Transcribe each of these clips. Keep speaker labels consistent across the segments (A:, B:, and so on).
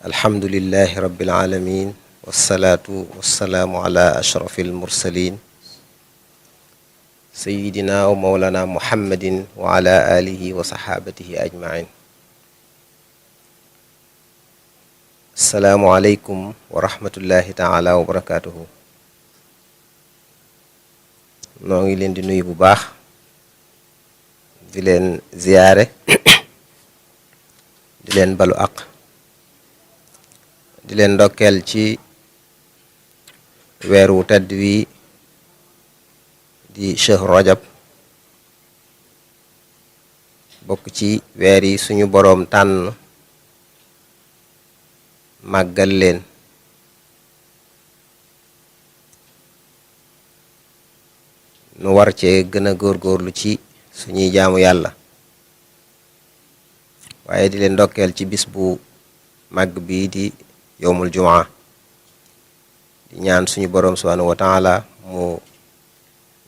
A: alhamdulillahi rabbil alamin wassalaatu wassalaamu ala ashrafil mursalin sayidina wa mawlana muhammadin wa ala alihi wa saxaabatihi ajmain. assalaamu aleykum wa rahmatullahi taala wa barakatuhu. noo ngi leen di nuyu bu baax di leen ziyaare di leen balu aq di leen ndokkeel ci weer wu tedd wi di shahru rajab bokk ci weer yi suñu boroom tànn màggal leen nu war cee gën a góorgóorlu ci suñuy jaamu yàlla, waaye di leen ndokkeel ci bis bu màgg bii di yowmul jumaa. di ñaan suñu boroom subhanahu wa taala mu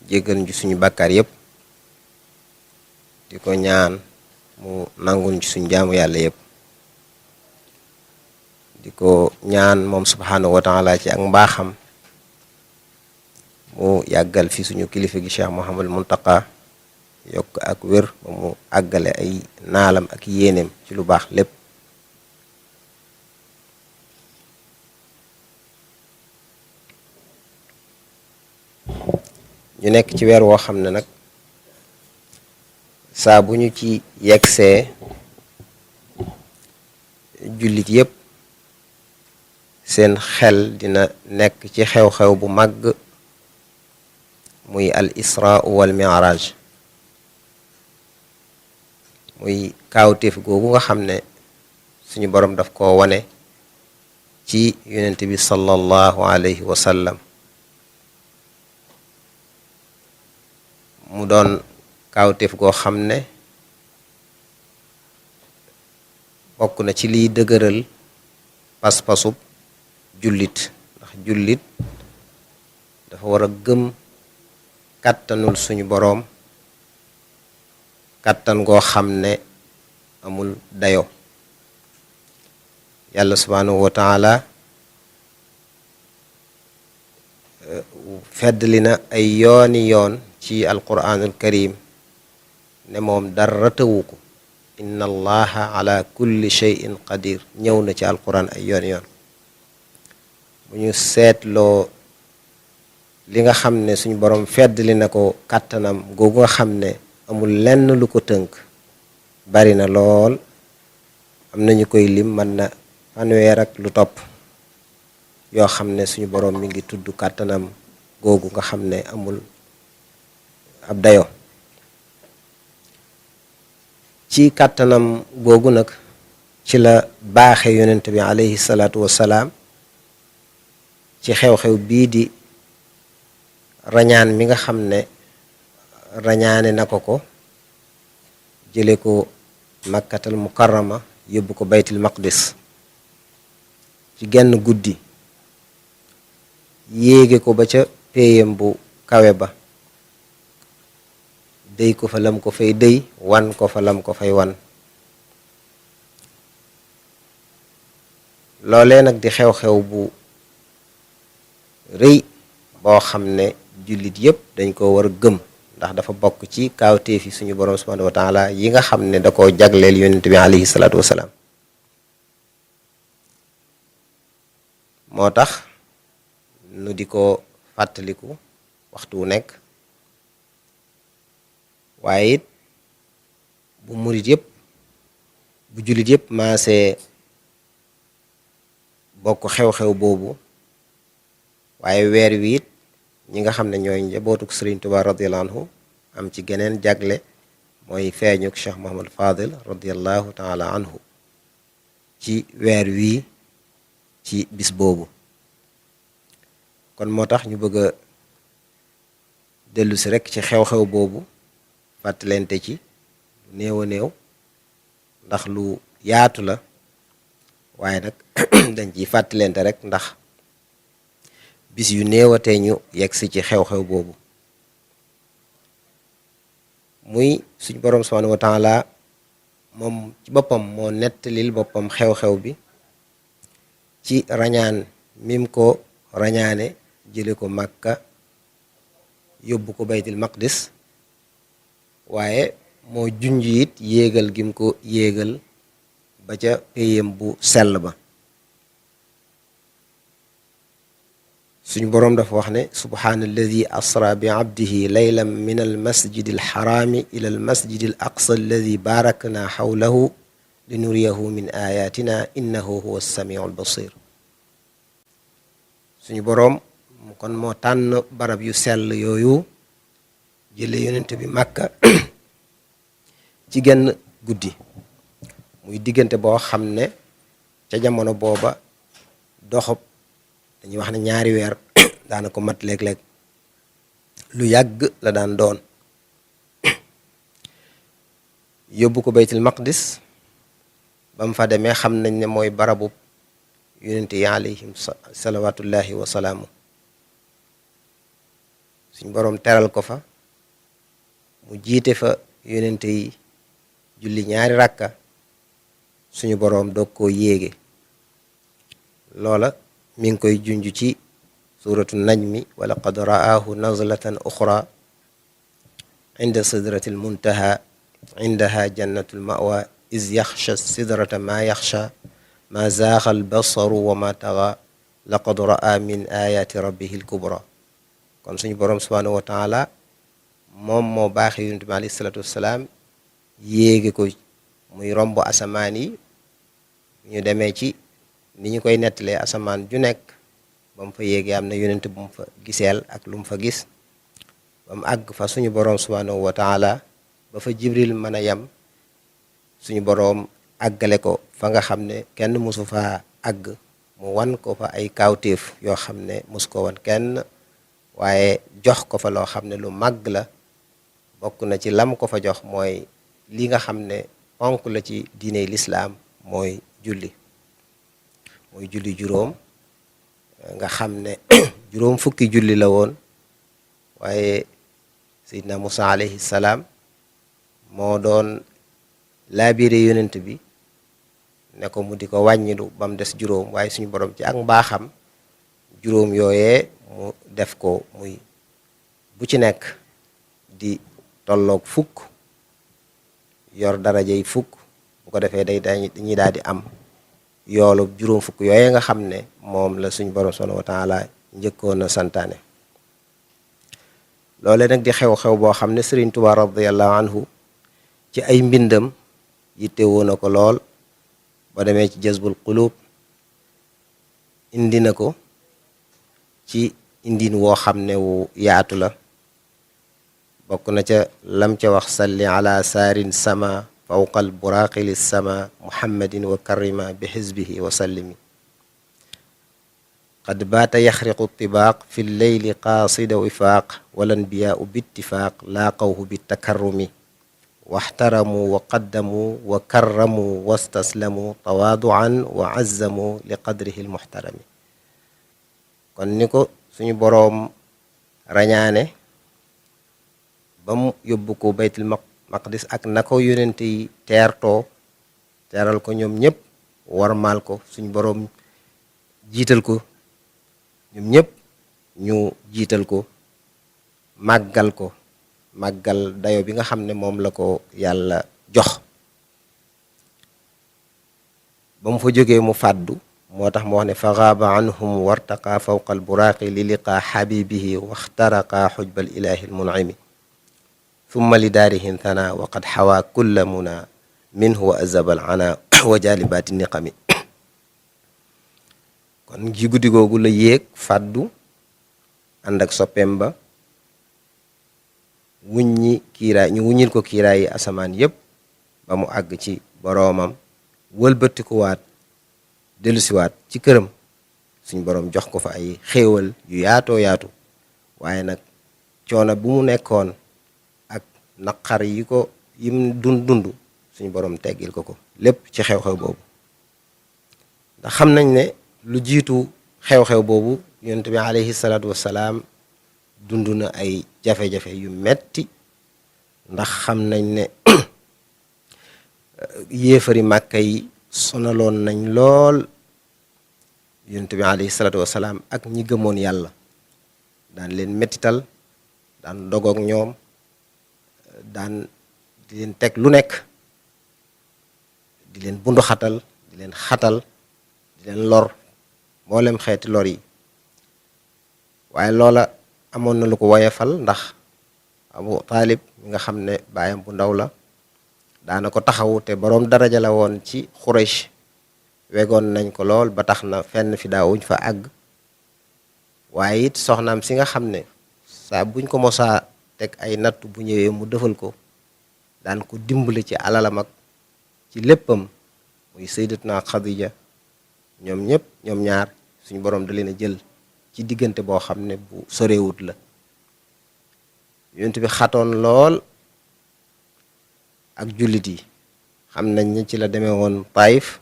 A: jéggal ñu suñu bàkkaar yépp, di ko ñaan mu nangul ci suñu jaamu yàlla yépp, di ko ñaan moom subhanahu wa taala ci ak mbaaxam mu yàggal fi suñu kilifa gi Cheikh Mouhamadul Muntaqa, yokk ak wér ba mu àggale ay naalam ak yéeneem ci lu baax lépp. ñu nekk ci weer woo xam ne nag saa bu ñu ci yegsee jullit yépp seen xel dina nekk ci xew-xew bu màgg muy al isra wal mi'raj, muy kaawteef googu nga xam ne suñu boroom daf ko wane ci yonent bi sallallahu alayhi wa sallam. mu doon kaawteef goo xam ne bokk na ci liy dëgëral pas-pasub jullit, ndax jullit dafa war a gëm kàttanul suñu boroom, kàttan goo xam ne amul dayo. yàlla subhanahu wa taala feddli na ay yooni yoon ci alquraanul karim ne moom dara tëwu ko, inna allaha ala kulli shay'in qadir. ñëw na ci alquraan ay yoon yoon. bu ñu seetloo li nga xam ne suñu boroom feddli na ko kàttanam googu nga xam ne amul lenn lu ko tënk, bari na lool. am nañu koy lim mën na fanweer ak lu topp yoo xam ne suñu boroom mi ngi tudd kàttanam googu nga xam ne amul ab dayo. ci kàttanam googu nag ci la baaxe yonent bi alayhi salaatu wassalaam ci xew-xew bii di rañaan mi nga xam ne rañaane na ko jële ko makkatal mukarrama yóbbu ko baytul maqdis ci genn guddi, yéege ko ba ca péyam bu kawe ba, déy ko fa lam ko fay déy, wan ko fa lam ko fay wan. loolee nag di xew-xew bu rëy boo xam ne jullit yépp dañ ko war a gëm, ndax dafa bokk ci kaawteefi suñu boroom subhanahu wa taala yi nga xam ne da koo jagleel yonent bi alayhi salaatu wasalaam. moo tax nu di ko fàttaliku waxtu wu nekk, waaye it bu murit yépp bu jullit yépp maasee bokk xew-xew boobu, waaye weer wi it ñi nga xam ne ñooy njabootuk Sëriñ Tuubaa radiyallahu anhu am ci geneen jagle, mooy feeñuk Cheikh Muhammad Fadil radiyallahu taala anhu ci weer wii ci bis boobu. kon moo tax ñu bëgg a dellu si rekk ci xew-xew boobu, fàttalente ci néew a néew, ndax lu yaatu la, waaye nag dañ ciy fàttalente rek ndax bis yu néewatee ñu yegg si ci xew-xew boobu. muy suñ boroom subhanahu wa taala moom ci boppam moo nettalil boppam xew-xew bi ci rañaan mim ko rañaane jële ko Makka yóbbu ko baytil maqdis waaye moo junj it yéegal gim ko yéegal ba ca péyam bu sell ba. suñu boroom dafa wax ne subhaanalladi asra bi abdihi laylan min al masjidi al xaraami ila al masjidi al aqsa alladi baarakna xawlahu li nuriyahu min ayatina innahu huwa samiu al basir. suñu boroom kon moo tànn barab yu sell yooyu jële yonent bi Màkka ci genn guddi muy diggante boo xam ne ca jamono booba doxob dañuy wax ne ñaari weer daana ko mat léeg-léeg lu yàgg la daan doon. yóbbu ko baytul maqdis ba mu fa demee xam nañ ne mooy barabu yonente yi alayhim salawatullahi wa salaamu. suñ boroom teral ko fa mu jiite fa yonente yi julli ñaari rakka suñu boroom doog koo yéege. loola mi ngi koy junj ci suratu najmi wa laqad ra'aahu nazlatan uxra inda sidratil muntaha indaha jannatul mawa iz yaxsha sidrata ma yaxsha ma zaaxa albasaru wa ma taxa laqad ra'a min ayati rabbihi alkubra. kon suñu boroom subhanahu wa taala moom moo baaxe yonent bi alayhi salatu wassalaam yéege ko muy romb asamaan yi. ñu demee ci ni ñu koy nettalee asamaan ju nekk ba mu fa yéegee am na yonent bu mu fa giseel ak lu mu fa gis ba mu àgg fa suñu boroom subhanahu wa taala ba fa jibril mën a yem suñu boroom àggale ko fa nga xam ne kenn mosu fa àgg mu wan ko fa ay kaawteef yoo xam ne mosu ko wan kenn waaye jox ko fa loo xam ne lu màgg la. bokk na ci lam ko fa jox mooy li nga xam ne ponk la ci diiney lislaam mooy julli juróom nga xam ne juróom fukki julli la woon waaye Seydina Musa alayhi salaam moo doon laabire yonent bi ne ko mu di ko wàññilu ba mu des juróom waaye suñu borom ci ak mbaaxam juróom yooyee mu def ko muy bu ci nekk di tolloog fukk yor darajey fukk bu ko defee dañuy daal di am yoolu juróom fukk yooye nga xam ne moom la suñu borom subhanahu wa taala njëkkoon a santaane. loole nag di xew-xew boo xam ne Sëriñ Tuubaa radiyallahu anhu ci ay mbindam yittewoo na ko lool. ba demee ci jazbul qulub indi na ko ci indin woo xam ne wu yaatu la. bokk na ca lam ca wax salli ala saarin sama fawqal buraaqili sama muhammadin wa karima bi xizbihi wa sallimi qad baata yaxriqu tibaaq fi lleyli qaasida wifaaq walanbiyaau bittifaaq laaqawhu bitakarrumi waxtaramu wa qaddamu wa karramu wastaslamu tawaaduan wa azzamu li qadrihi almuxtarami. kon ni ko suñu boroom rañaane ba mu yóbbu ko baytul maqdis ak na ko yonente yi teeral ko ñoom ñëpp warmaal ko suñu boroom jiital ko ñoom ñëpp ñu jiital ko màggal dayo bi nga xam ne moom la ko yàlla jox. ba mu fa jógee mu fàddu moo tax mu wax ne fa gaaba anhum wartaqa fawqa alburaaqi li liqaa xabibihi waxtaraqa xujbal ilahi almunimi thumma li daarihin thana wa qad xawaa kulla muna minhu wa azabal ana wa jalibaati niqami. kon ci guddi googu la yéeg fàddu ànd ak soppeem ba ñu wuññil ko kiiraay yi asamaan yépp ba mu àgg ci boroomam wëlbatikuwaat dellusiwaat ci këram suñ boroom jox ko fa ay xéewal yu yaatoo yaatu waaye nag coono bu mu nekkoon ak naqar yim dund suñu boroom teggil ko lépp ci xew-xew boobu. ndax xam nañ ne lu jiitu xew-xew boobu yonent bi alayhi salaatu wassalaam dund na ay jafe-jafe yu metti ndax xam nañ ne yéefari màkka yi sonaloon nañ lool yonent bi alayhi salaatu wasalaam ak ñi gëmoon yàlla daan leen mettital daan dogook ñoom daan di leen teg lu nekk di leen bunduxatal di leen xatal di leen lor mboolem xeeti lor yi waaye loola amoon na lu ko woyefal ndax Abu Taalib mi nga xam ne baayam bu ndaw la daana ko taxawu te boroom daraja la woon ci Xuraysh wegoon nañ ko lool ba tax na fenn fi daawuñ fa àgg waaye it soxnaam si nga xam ne saa buñ ko mosaa teg ay nattu bu ñëwee mu defal ko daan ko dimbali ci alalam ak ci léppam muy sayyidatuna Xadija ñoom ñëpp ñoom ñaar suñu boroom da leen a jël ci diggante boo xam ne bu sorewut la yonent bi xatoon lool ak jullit yi xam nañ ni ci la demee woon Taayif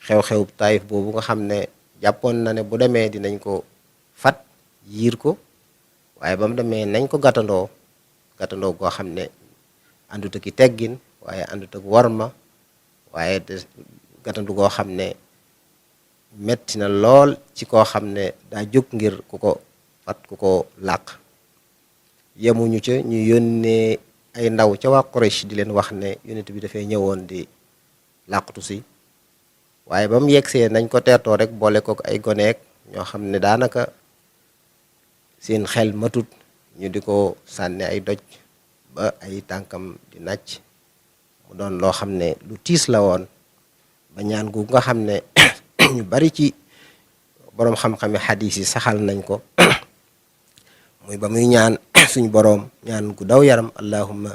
A: xew-xew Taayif boobu nga xam ne jàppoon na ne bu demee dinañ ko fat yiir ko waaye ba mu demee nañ ko gàttandoo goo xam ne àndut ak i teggin waaye àndut ak warma waaye gàttandu goo xam ne metti na lool ci koo xam ne daa jóg ngir ku ko fat ku ko làq yemuñu ca ñu yónnee ay ndaw ca waa Quraysh di leen wax ne yonent bi dafay ñëwoon di làqatu si waaye ba mu yegsee nañ ko teertoo rek boole kook ay goneek ñoo xam ne daanaka seen xel matut ñu di ko sànni ay doj ba ay tànkam di nàcc mu doon loo xam ne lu tiis la woon ba ñaan gu nga xam ne ñu bari ci boroom xam-xami xadiis yi saxal nañ ko muy ba muy ñaan suñu boroom ñaan gu daw yaram allahumma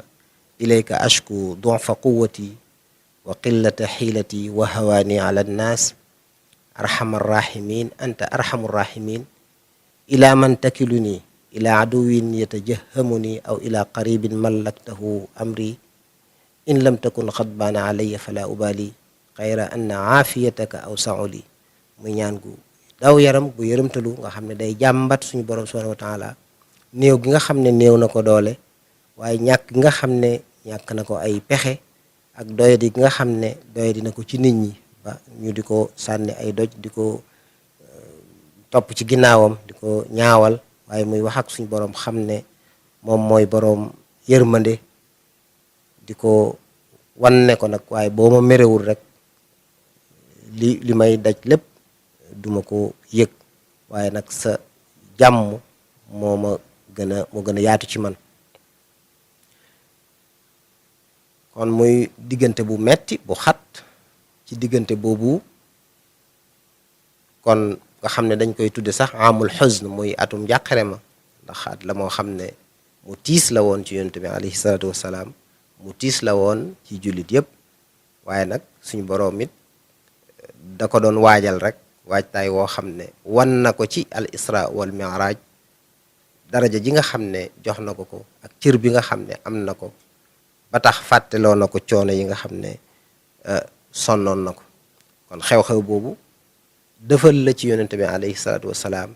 A: ilayka ashku du'fa quwwati wa qillata xiilati wa hawaani ala nnaas arhamar rahimin anta arhamur rahimin ila man takiluni ila aduwin yatajahamuni aw ila qaribin mallaktahu amri in lam takun xadbaana alayya fala ubali xayra anna aafiyataka aw sauli muy ñaan gu daw yaram gu yërëmtalu nga xam ne day jàmbat suñu boroom subhanahu wa taala néew gi nga xam ne néew na ko doole waaye ñàkk gi nga xam ne ñàkk na ko ay pexe ak doyadi gi nga xam ne doyadi na ko ci nit ñi ba ñu di ko sànni ay doj di ko topp ci ginnaawam di ko ñaawal waaye muy wax ak suñu boroom xam ne moom mooy boroom yërmande di ko wan ne ko nag waaye boo ma merewul rek li may daj lépp duma ko yëg waaye nag sa jàmm moo gën a yaatu ci man kon muy diggante bu metti bu xat ci diggante boobu kon nga xam ne dañ koy tudde sax amul xuzn muy atum njàqare ma ndax at la moo xam ne mu tiis la woon ci yonent bi alayhi salaatu wassalaam mu tiis la woon ci jullit yépp waaye nag suñu boroom it da ko doon waajal rek waajtaay woo xam ne wan na ko ci al isra wal mi'raj daraja ji nga xam ne jox na ko ko ak cër bi nga xam ne am na ko ba tax fàtteloo na ko coono yi nga xam ne sonnoon na ko kon xew-xew boobu defal la ci yonent bi alayhi salaatu wassalaam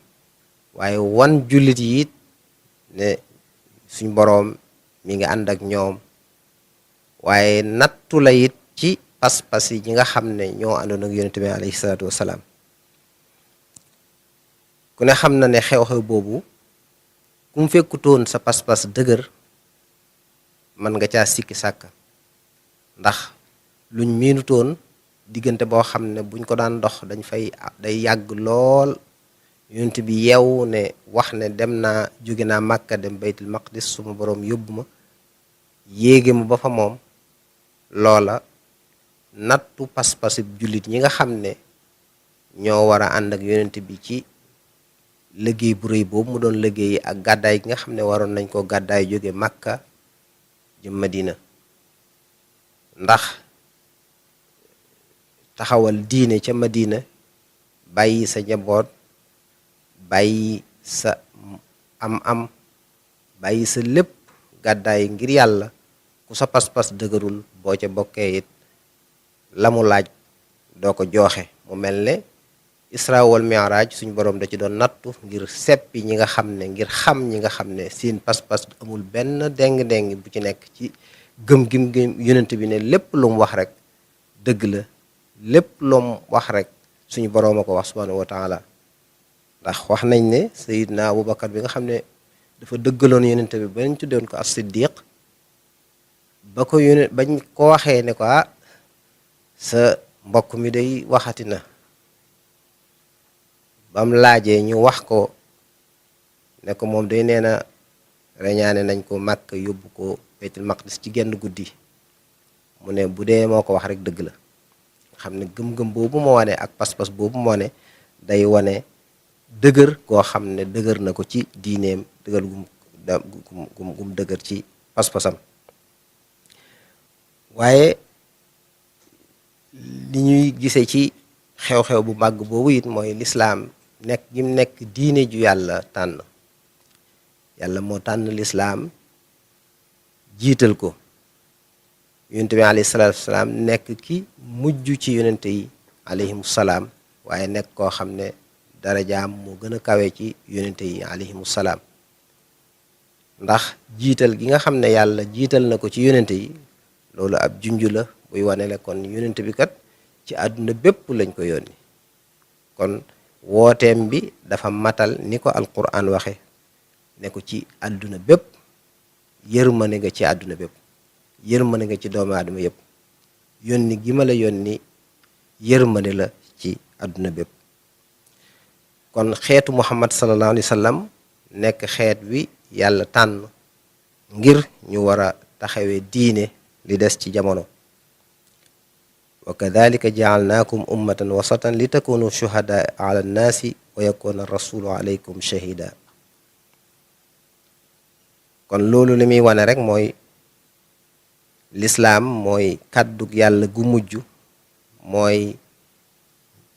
A: waaye wan jullit yi it ne suñ boroom mi ngi ànd ak ñoom waaye nattu la it ci pas-pas yi ñi nga xam ne ñoo àndoon ak yonent bi alayhi salaatu wassalaam ku ne xam na ne xew-xew boobu ku mu fekkutoon sa pas-pas dëgër mën nga caa sikki sàkka ndax luñ miinutoon diggante boo xam ne buñ ko daan dox day yàgg lool yonent bi yeewu ne wax ne dem naa jóge naa Màkka dem baytul maqdis suma boroom yóbbu ma yéege ma ba fa moom loola nattu pas-pasib jullit ñi nga xam ne ñoo war a ànd ak yonent bi ci liggéey bu rëy boobu mu doon liggéey ak gàddaay gi nga xam ne waroon nañ ko gàddaay jóge Màkka jëm Madina ndax taxawal diine ca Madina bàyyi sa njaboot bàyyi sa am bàyyi sa lépp gàddaay ngir yàlla ku sa pas-pas dëgërul boo ca bokkee it la mu laaj doo ko jooxe mu mel ne isra wal mi'raj suñu boroom da ci doon nattu ngir seppi ñi nga xam ne ngir xam ñi nga xam ne seen pas-pas amul benn déng-déng bu ci nekk ci gëm yonent bi ne lépp lu mu wax rek dëgg la lépp lu mu wax rek suñu boroom a ko wax subhanahu wa taala ndax wax nañ ne sayidna abubakar bi nga xam ne dafa dëggaloon yonente bi ba ñu tuddoon ko as-siddiq ba ko bañ ko waxee ne ko sa mbokk mi day waxati na bam laajee ñu wax ko ne ko moom day nee na reñaane nañ ko màkk yóbbu ko baytul maqdis ci genn guddi mu ne bu dee moo ko wax rek dëgg la xam ne gëm-gëm boobu moo wane ak pas-pas boobu moo ne day wane dëgër koo xam ne dëgër na ko ci diineem dëgër gum dëgër ci pas-pasam waaye li ñuy gisee ci xew-xew bu màgg boobu it mooy lislaam nekk gim nekk diine ju yàlla tànn yàlla moo tànn lislaam jiital ko yonente bi alayhi salaatu wasalaam nekk ki mujj ci yonente yi alayhimu salaam waaye nekk koo xam ne darajaam moo gën a kawe ci yonente yi alayhimu salaam ndax jiital gi nga xam ne yàlla jiital na ko ci yonente yi loolu ab junj la buy wane ne kon yonente bi kat ci àdduna bépp lañ ko yónni kon wooteem bi dafa matal ni ko alquran waxe ne ko ci àdduna bépp yërmande nga ci àdduna bépp yërmande nga ci doomu aadama yépp yónni gi ma la yónni yërmande la ci àdduna bépp kon xeetu muhammad sallallahu alayhi wa sallam nekk xeet wi yàlla tànn ngir ñu war a taxawee diine li des ci jamono wa kadhalika ja'alnakum ummatan wasatan li takunu shuhada ala nnaasi wa yakuna rasulu alaykum shahida kon loolu li muy wane rek mooy lislaam mooy kàddug yàlla gu mujj mooy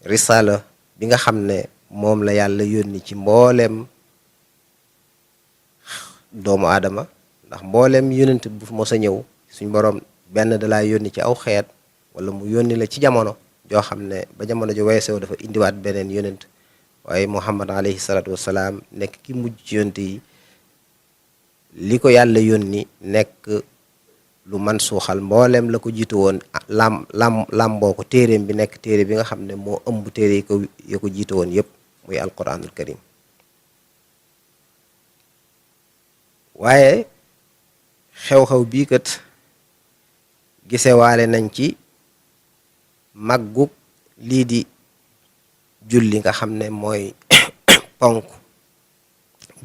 A: risala bi nga xam ne moom la yàlla yónni ci mbooleem doomu aadama ndax mbooleem yónent bu mos a ñëw suñ boroom benn dalaa yónni ci aw xeet wala mu yónni la ci jamono joo xam ne ba jamono ju weesoo dafa indiwaat beneen yónent waaye muhammad alayhi salaatu wassalaam nekk ki mujj ci yónent yi li ko yàlla yónni nekk lu man suuxal mbooleem la ko jiitu woon làmboo ko téeréem bi nekk téere bi nga xam ne moo ëmb téere yi ko jiitu woon yépp muy alquranul karim waaye xew-xew bii kat gisewaale nañ ci màggug lii di julli nga xam ne mooy ponk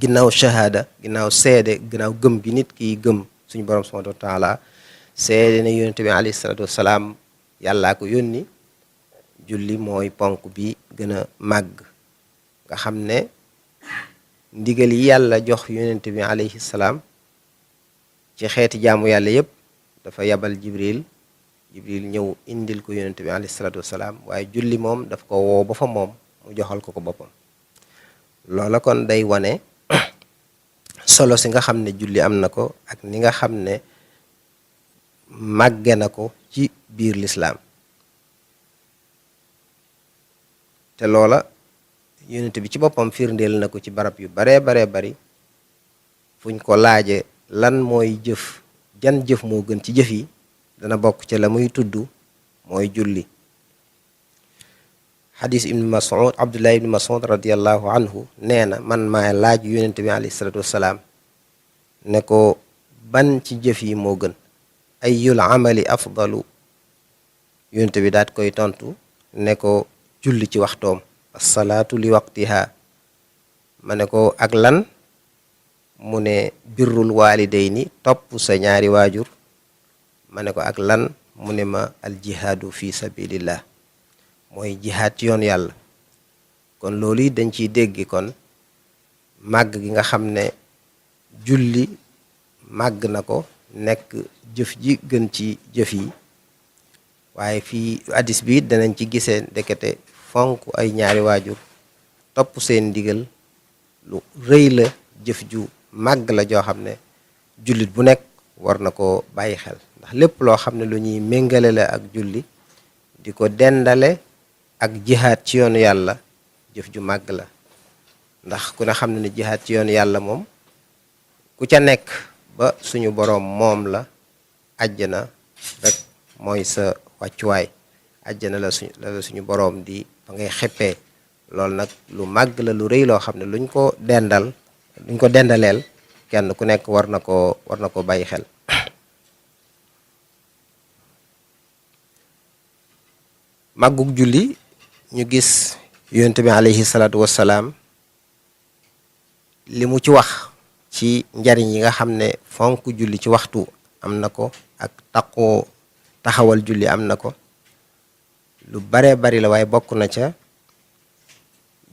A: ginnaaw shahada ginnaaw seede ginnaaw gëm gi nit kiy gëm suñu borom subhanahu wa taala seede ne yonente bi alayhi salatu wasalaam yàllaa ko yónni julli mooy ponk bi gën a màgg nga xam ne ndigal yi yàlla jox yonente bi alayhi salaam ci xeeti jaamu yàlla yépp dafa yabal jibril ñëw indil ko yonente bi alayhi salatu wasalaam waaye julli moom daf ko woo ba fa moom mu joxal ko boppam loola kon day wane solo si nga xam ne julli am na ko ak ni nga xam ne màgge na ko ci biir lislaam te loola yonent bi ci boppam firndeel na ko ci barab yu baree bari fuñ ko laaje lan mooy jëf jan jëf moo gën ci jëf yi dana bokk ci la muy tudd mooy julli xadis ibn mas'ud abdullah ibn mas'ud radiallahu anhu nee na man maa laaj yonent bi alayhi salatu wassalaam ne ko ban ci jëf yi moo gën ayyul amali afdalu yonent bi daat koy tontu ne ko julli ci waxtoom assalaatu li waqtiha ma ne ko ak lan mu ne birrul walidayni topp sa ñaari waajur ma ne ko ak lan mu ne ma al jihaadu fi sabilillah mooy jihaad ci yoon yàlla kon loolu yi dañ ciy dégg kon màgg gi nga xam ne julli màgg na ko nekk jëf ji gën ci jëf yi waaye fii hadis bi danañ ci gisee ndekete fonk ay ñaari waajur topp seen ndigal lu rëy la jëf ju màgg la joo xam ne jullit bu nekk war na ko bàyyi xel ndax lépp loo xam ne lu ñuy méngale la ak julli di ko dendale ak jihaad ci yoonu yàlla jëf ju màgg la ndax ku ne xam ne ne jihaad ci yoonu yàlla moom ku ca nekk ba suñu boroom moom la àjjana rek mooy sa wàccuwaay àjjana la suñu boroom di fa ngay xeppee. loolu nag lu màgg la, lu rëy loo xam ne luñ ko dendaleel kenn ku nekk war na ko bàyyi xel. màggug julli ñu gis yonent bi alayhi salaatu wassalaam li mu ci wax ci njariñ yi nga xam ne fonk julli ci waxtu am na ko, ak taxawal julli am na ko. lu baree bari la, waaye bokk na ca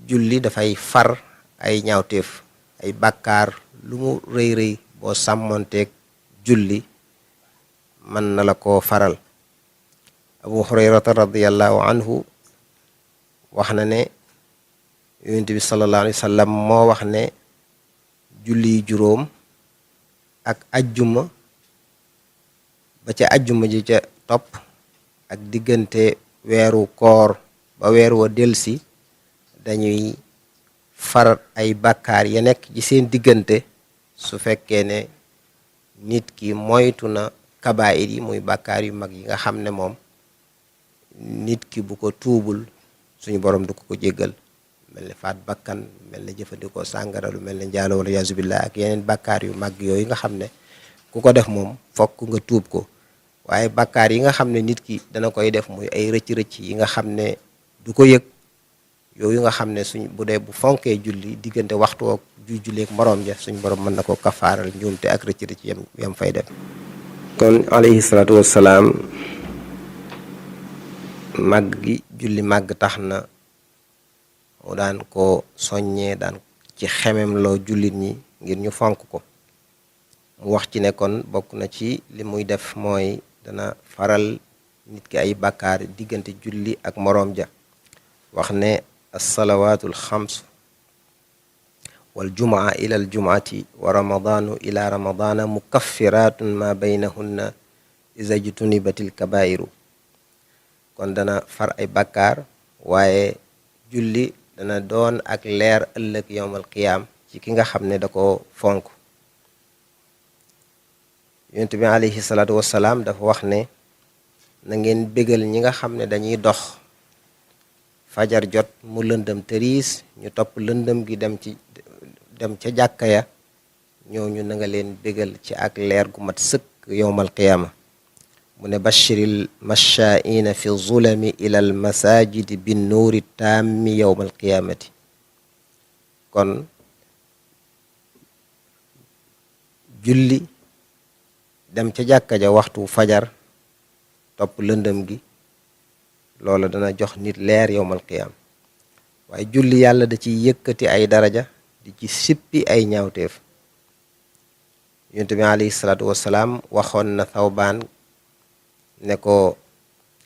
A: julli dafay far ay ñaawteef, ay bàkkaar lu mu rëy rëy boo sàmmonteeg julli mën na la ko faral. abu hurayrata radiallahu anhu wax na ne yonent bi sallallahu alayhi wa sallam moo wax ne julli juróom ak ajjuma ba ca ajjuma ji ca topp ak diggante weeru koor ba weer wa delsi dañuy far ay bàkkaar ya nekk ci seen diggante su fekkee ne nit ki moytu na kabaayir yi, muy bàkkaar yu mag yi nga xam ne moom nit ki bu ko tuubul suñu borom du ko jéggal, mel ne faat bakkan, mel ne jëfandikoo sàngara, lu mel ne njaalo wala yaasu billah ak yeneen bàkkaar yu mag yooyu nga xam ne ku ko def moom fokk nga tuub ko. waaye bàkkaar yi nga xam ne nit ki dana koy def muy ay rëcc-rëcc yi nga xam ne du ko yëg, yooyu nga xam ne bu fonkee julli diggante waxtu ak julleek moroom ja suñ borom mën na ko kafaaral njuumte ak rëcc-rëcc yam fay def. kon alayhi salaatu wassalaam màgg gi julli màgg tax na mu daan ko soññee, daan ci xemem loo jullit ñi ngir ñu fonk ko. mu wax ci ne kon bokk na ci li muy def mooy dana faral nit ki ay bàkkaar diggante julli ak moroom ja. wax ne alsalawaatul xams wal jumaa ila al jumaati wa ramadaanu ila ramadaana mukaffiratun ma baynahunna iza jtunibatil kabairu. kon dana far ay bàkkaar, waaye julli dana doon ak leer ëllëg yowmal qiyaam ci ki nga xam ne da ko fonk. yonent bi alayhi salaatu wassalaam dafa wax ne na ngeen bégal ñi nga xam ne dañuy dox fajar jot mu lëndëm tëriis, ñu topp lëndëm gi dem ca jàkka ya, ñooñu na nga leen bégal ci ak leer gu mat sëkk yowmal qiyaama. mu ne bashiril mashaa'ina fi zulami ila al masajidi bin nuuri taammi yowmal qiyaamati. kon julli dem ca jàkka ja waxtu fajar topp lëndëm gi, loola dana jox nit leer yowmal qiyaam. waaye julli yàlla da ciy yëkkati ay daraja, di ci sippi ay ñaawteef. yonent bi alayhi salaatu wassalaam waxoon na Thawbaan ne ko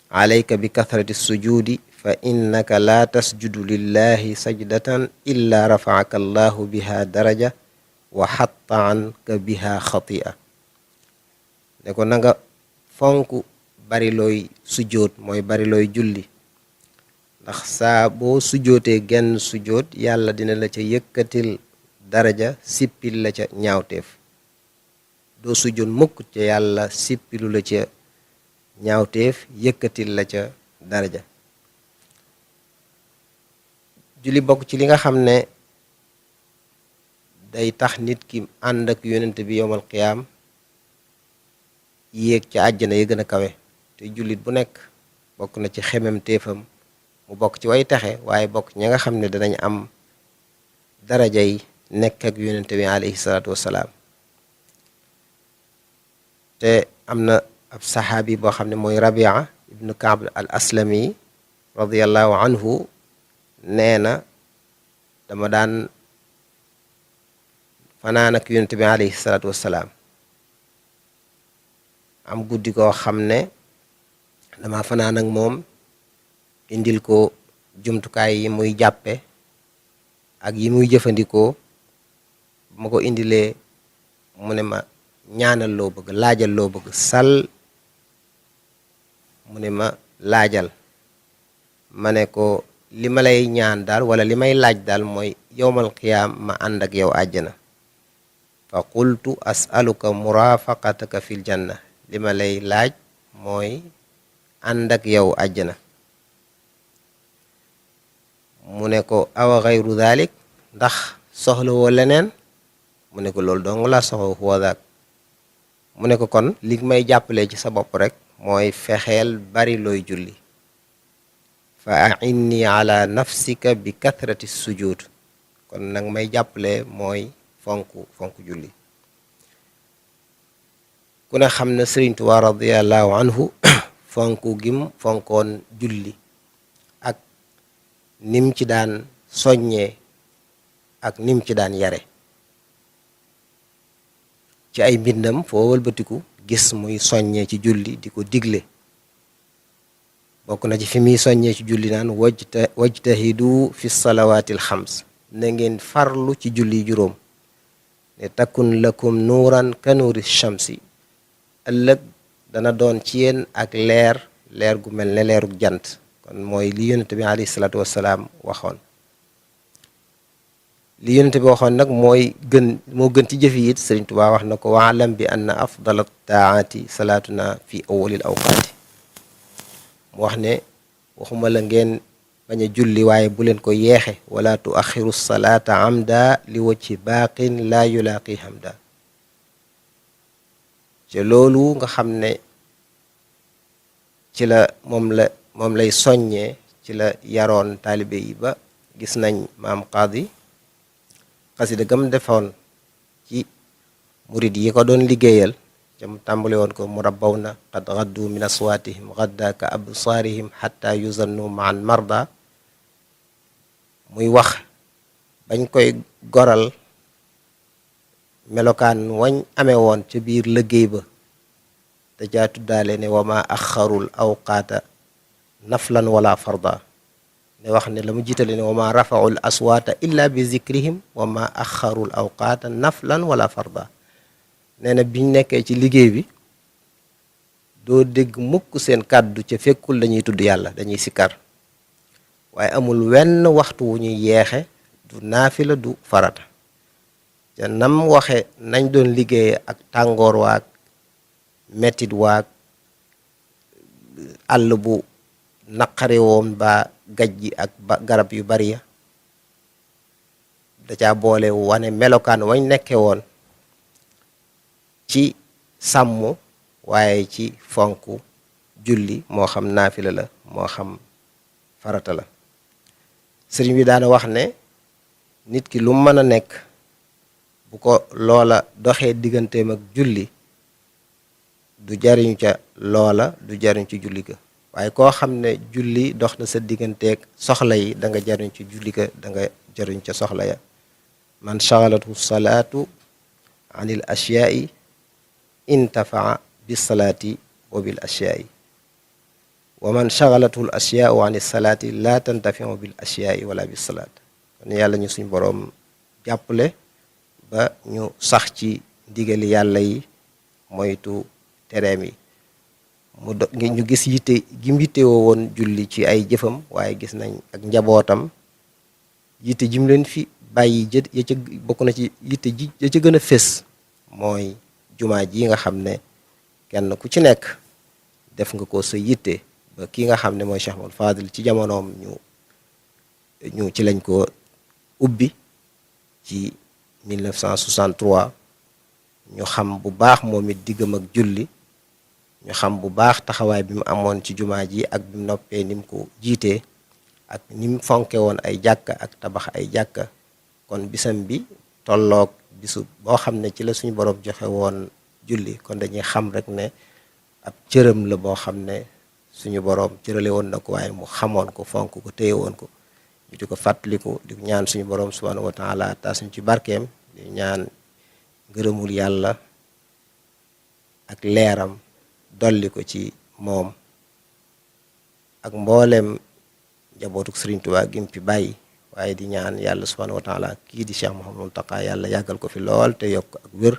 A: alayka bi kathrati sujudi fa innaka la tasjudu lillahi sajdatan illa rafaaka allahu biha daraja wa xatta anka biha xatia. ne ko nanga fonk bari looy sujjóot, mooy bari looy julli, ndax saa boo sujjóotee genn sujjóot yàlla dina la ca yëkkatil daraja, sippil la ca ñaawteef. doo sujjóot mukk ca yàlla sippilu la ca ñaawteef, yëkkatil la ca daraja. julli bokk ci li nga xam ne day tax nit ki ànd ak yonent bi yowmal qiyaam yéeg ca àjjana ya gën a kawe. te jullit bu nekk bokk na ci xemem téefam mu bokk ci way taxe, waaye bokk ña nga xam ne danañ am daraja yi nekk ak yonent bi alayhi salaatu wassalaam. te am na ab saxaabi boo xam ne mooy Rabia ibnu Kaab al aslami radiallahu anhu nee na dama daan fanaan ak yonent bi alayhi salaatu wassalaam. am guddi koo xam ne dama fanaan ak moom, indil ko jumtukaay yi muy jàppe ak yi muy jëfandikoo. bu ma ko indilee mu ne ma ñaanal loo bëgg, laajal loo bëgg, sal mu ne ma laajal. ma ne ko li ma lay ñaan daal wala li may laaj daal mooy yowmal qiyaam ma ànd ak yow àjjana. fa qultu as'aluka murafaqataka fil janna, li ma lay laaj mooy ànd ak yow àjjana. ne ko awa xayru dalik ndax soxlawoo leneen mu ne ko loolu dong laa soxla huwa daak mu ne ko kon li may jàppale ci sa bopp rek mooy fexeel bari looy julli fa ainni ala nafsika bi kathrati sujud kon nag may jàppale mooy fonk julli ku ne xam ne Sëriñ Tuubaa radiyallahu anhu fonku gim fonkoon julli ak nim ci daan soññee ak nim ci daan yare ci ay mbindam foo wëlbatiku gis muy soññee ci julli di ko digle bokk na ci fi muy soññee ci julli naan wajtahidu fi salawaatil xams na ngeen farlu ci julli juróom ne takun lakum nuuran ka nuuri shamsi ëllëg dana doon ci yéen ak leer gu mel ne leerug jant kon mooy li yonent bi alayhi salaatu wassalaam waxoon li yonent bi waxoon nag moo gën ci jëf yi it Sëriñ Tuubaa wax na ko waalam bi anna afdala taati salaatuna fi awwalil awqaati mu wax ne waxuma la ngeen bañ a julli waaye bu leen ko yeexe wala tu axiru salaata amda li wacci baaqin laa yulaaqi hamda ci loolu nga xam ne ci la moom lay soññee ci la yaroon taalibe yi ba gis nañ maam Qaadi xasida gam defoon ci murid yi ko doon liggéeyal ca mu tàmbali woon ko mu rabbaw na qad gaddu min aswaatihim gadda ka absaarihim xatta yuzannu maan marda muy wax bañ koy goral melokaan wañ amee woon ca biir liggéey ba te jaa tuddaale ne wa ma axarul awqaata naflan wala farda ne wax ne la mu jiitale ne wa ma rafaul aswaata illa bi zikrihim wa ma axarul awqaata naflan wala farda nee na biñ nekkee ci liggéey bi doo dégg mukk seen kàddu ca fekkul dañuy tudd yàlla dañuy sikkar waaye amul wenn waxtu wu ñuy yeexe du naafila du farata te nam waxe nañ doon liggéeye ak tàngoor waak mettit waak àll bu naqare woon ba gaj gi ak garab yu bari ya da caa boole wane melokaan wañ nekke woon ci sàmm waaye ci fonk julli moo xam naafila la moo xam farata la sëriñ bi daana wax ne nit ki lu mën a nekk bu ko loola doxee digganteem ak julli du jariñu ca loola du jariñ ci julli ga waaye koo xam ne julli dox na sa digganteeg soxla yi da nga jariñ ci julli ga da nga jariñ ca soxla ya man shaghalathu salaatu anil ashyaa'i intafaa bis salaati wa bil ashyaa'i wa man shaghalathu al ashyaa'u anis salaati la tantafiu bil ashyaa'i wala bis salaat kon yàlla ñu suñ boroom jàppale ba ñu sax ci ndigali yàlla yi moytu tereem yi ñu gis yitte gim yittewoo woon julli ci ay jëfam waaye gis nañ ak njabootam yitte jim leen fi bàyyi ya ca bokk na ci yitte ji ya ca gën a fés mooy jumaa ji nga xam ne kenn ku ci nekk def nga ko sa yitte ba ki nga xam ne mooy Cheikh Mouhamadou Fadil ci jamonoom ñu ci lañ ko ubbi ci 1963 ñu xam bu baax moom it diggam ak julli ñu xam bu baax taxawaay bi mu amoon ci jumaa ji ak bi mu noppee ni mu ko jiitee ak ni mu fonke woon ay jàkka ak tabax ay jàkka kon bisam bi tolloog bisu boo xam ne ci la suñu borom joxe woon julli kon dañuy xam rek ne ab cëram la boo xam ne suñu borom cërale woon na ko waaye mu xamoon ko fonk ko téye woon ko ñu di ko fàttaliku di ñaan suñu borom subhanahu wa taala taas ñu ci barkeem di ñaan ngërëmul yàlla ak leeram dolli ko ci moom ak mboolem njabootuk Sëriñ Tuubaa gim fi bàyyi waaye di ñaan yàlla subhanahu wa taala kii di Cheikh Mouhamadou Mountakha yàlla yàggal ko fi lool te yokk ak wér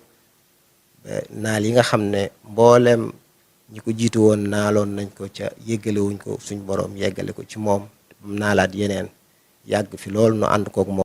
A: ba naal yi nga xam ne mboolem ñi ko jiitu woon naaloon nañ ko ca yéggalewuñ ko suñ boroom yeggale ko ci moom naalaat yeneen yàgg fi lool nu ànd kook moom